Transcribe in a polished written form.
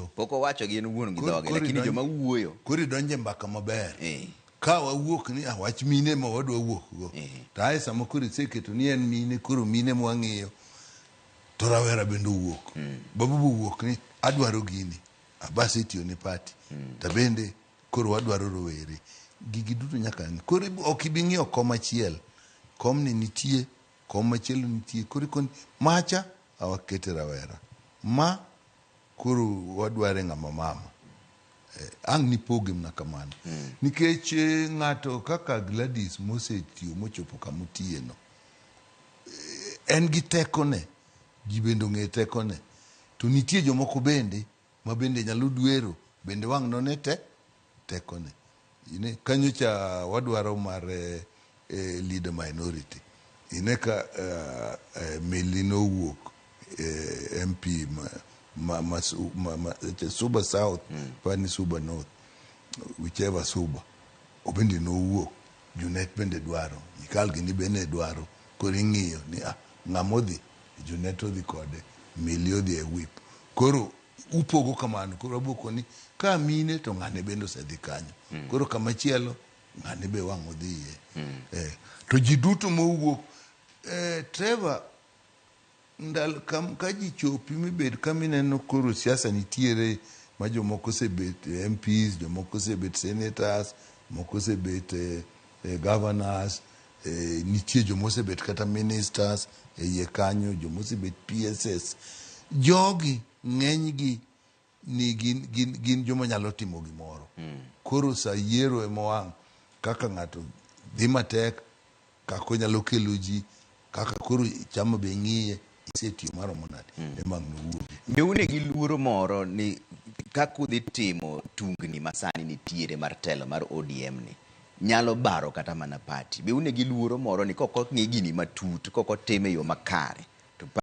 wacho. Pok owacho gi en owuon gi Koro- dhoge, koro lakini idonj- joma wuoyo. Koro idonje mbaka maber. Eh. Ka wawuok ni ah, wach mine ma wadwa wuok go. Eh. To ae sama koro iseketo ni en mine, koro mine mwang'iyo to rawera bende owuok. Babu be owuok ni adwaro gini. Abas itiyo ne party. To bende koro wadwaro rowere. Gigi duto nyaka ng'i. Koro ok ibi ng'iyo kom achiel. Komni nitie, kom machielo nitie. Koro ikoni macha awakete rawera. Ma koro wadware ng'ama mama. Ang' nipoge mana kamano. Nikech ng'ato kaka Gladys mosetiyo mochopo kama otiye no, en gi tekone, ji bende ong'e tekone. To nitie jomoko bende ma bende nyalo dwero, bende wang' none te tekone. Ine, kanyo cha wadwaro mar leader minority. Ine ka Milly nowuok MP ma Suba South, pani Suba North, whichever Suba, obende nowuok. Junet bende dwaro, Nyikal gini bende dwaro. Koro ing'iyo ni ah, ng'ama odhi, Junet odhi kode, Milly odhi e whip. Koro upogo kamano, koro abuoko ni ka mine to ng'ane bende osedhi kanyo. Koro kama chielo ng'ane be wang' odhiye. To ji duto mowuok, Trevor, ndalo ka ji chopi mibed kama ineno koro siasa nitiere ma jomoko osebet MPs, jomoko osebet senators, moko osebet governors, nitie joma osebet kata ministers e iye kanyo, joma osebet PSS. Jogi ng'enygi ni gin joma nyalo timo gimoro. Koro sa yiero ema wang' kaka ng'ato dhi matek, kaka onyalo kelo ji, kaka koro chama be ng'iye, isetiyo maromo nade, ema ang' nowuogi. Be une gi luoro moro ni kaka udhi timo tungni masani nitiere mar telo mar ODM ni nyalo baro kata mana party? Be une gi luoro moro ni kok ong'i gini matut, kok otime e yo makare,